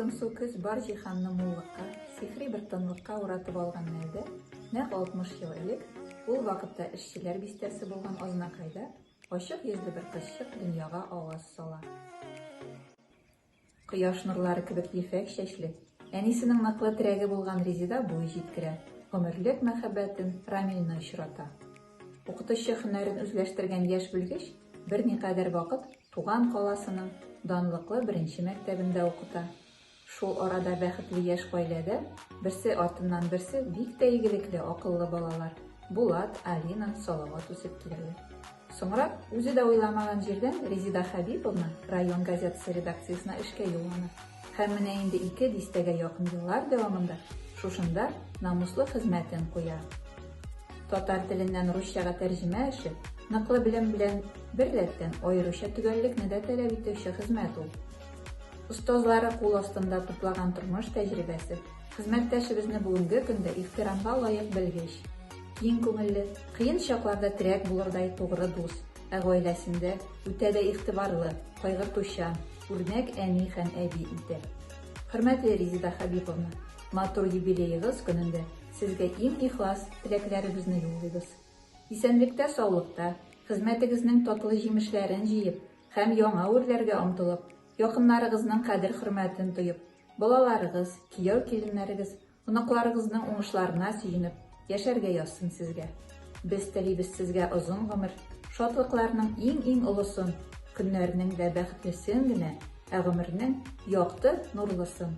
Алтынсу көз бар җиһанны муллыкка, сихри бер тынлыкка уратып алган мәлдә, нәкъ 60 ел элек, ул вакытта эшчеләр бистәсе булган Азнакайда ачык йөзле бер кызчык дөньяга аваз сала. Кояш нурлары кебек ефәк чәчле, әнисенең ныклы терәге булган Резеда буй җиткерә, гомерлек мәхәббәтен Рамилне очрата. Укытучы һөнәрен үзләштергән яшь белгеч берникадәр вакыт туган каласының данлыклы беренче мәктәбендә укыта. Шул арада бәхетле яшь гаиләдә берсе артыннан берсе бик тә игелекле, акыллы балалар, Булат, Алина, Салават үсеп киләләр. Соңрак, үзе дә уйламаган җирдән Резеда Хәбиповна район газетасы редакциясенә эшкә юллана. Һәм менә инде ике дистәгә якын еллар дәвамында шушында намуслы хезмәтен куя. Татар теленнән русчага тәрҗемә эше, ныклы белем белән бер рәттән, аеруча төгәллекне дә таләп итүче хезмәт ул. Остазлары кул астында туплаган тормыш тәҗрибәсе, хезмәттәшебезне бүгенге көндә ихтирамга лаек белгеч, киң күңелле, кыен чакларда терәк булырдай тугры дус, ә гаиләсендә үтә дә игътибарлы, кайгыртучан, үрнәк әни һәм әби итә. Хөрмәтле Резеда Хәбиповна, матур юбилеегыз көнендә сезгә иң ихлас теләкләребезне юллыйбыз. Исәнлектә-саулыкта, хезмәтегезнең татлы җимешләрен җыеп һәм яңа үрләргә омтылып, якыннарыгызның кадер-хөрмәтен тоеп, балаларыгыз, кияү-киленнәрегез, Оныкларыгызның уңышларына сөенеп, яшәргә язсын сезгә. Без телибез сезгә озын гомер, шатлыкларның иң-иң олысын, көннәрнең дә бәхетлесен генә, ә гомернең якты, нурлысын.